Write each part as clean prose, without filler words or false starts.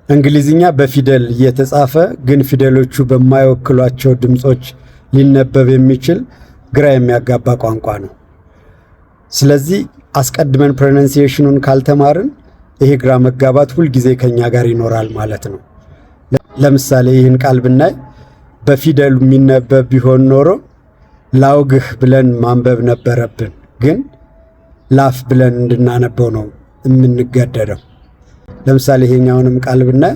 እንግሊዝኛ በፊደል እየተጻፈ ግን ፊደሎቹ በማይወክሏቸው ድምጾች ሊነበብ የሚችል ግራ የሚያጋባ ቋንቋ ነው። ስለዚህ አስቀድመን pronunciation ኑን ካልተማርን ይሄ ግራ መጋባት ሁልጊዜ ከኛ ጋር ይኖራል ማለት ነው። ለምሳሌ ይህን ቃል ብናይ በፊደሉ የሚነበብ ቢሆን ኖሮ ላውግህ ብለን ማንበብ ነበረብን፣ ግን laugh ብለን እንድናነበው ነው የምንገደደው። ለምሳሌ ይሄኛውንም ቃል ብናይ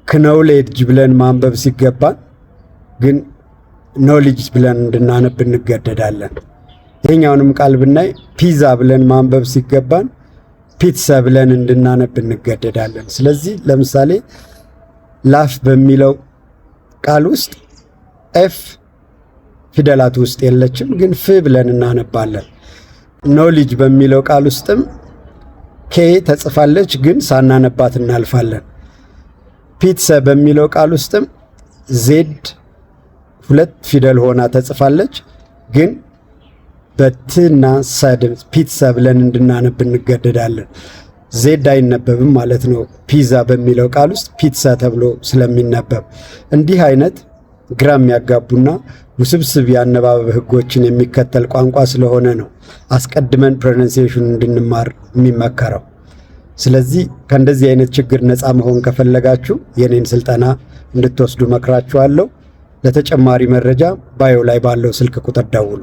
knowledge ብለን ማንበብ ሲገባን ግን knowledge ብለን እንድናነብ እንገደዳለን። ይሄኛውንም ቃል ብናይ ፒዛ ብለን ማንበብ ሲገባን pizza ብለን እንድናነብ እንገደዳለን። ስለዚህ ለምሳሌ laugh በሚለው ቃል ውስጥ F ፊደላት ውስጥ የለችም፣ ግን ፍ ብለን እናነባለን። Knowledge በሚለው ቃል ውስጥም K ተጽፋለች፣ ግን ሳናነባት እናልፋለን። Pizza በሚለው ቃል ውስጥም Z ሁለት ፊደል ሆና ተጽፋለች፣ ግን በትና ሰ ድምፅ pizza ብለን እንድናነብ እንገደዳለን። Z አይነበብም ማለት ነው። ፒዛ በሚለው ቃል ውስጥ pizza ተብሎ ስለሚነበብ እንዲህ አይነት ግራ የሚያጋቡና ውስብስብ የአነባበብ ሕጎችን የሚከተል ቋንቋ ስለሆነ ነው አስቀድመን pronunciation እንድንማር የሚመከረው። ስለዚህ ከእንደዚህ አይነት ችግር ነፃ መሆን ከፈለጋችሁ የኔን ስልጠና እንድትወስዱ መክራችኋለሁ። ለተጨማሪ መረጃ bio ላይ ባለው ስልክ ቁጥር ደውሉ።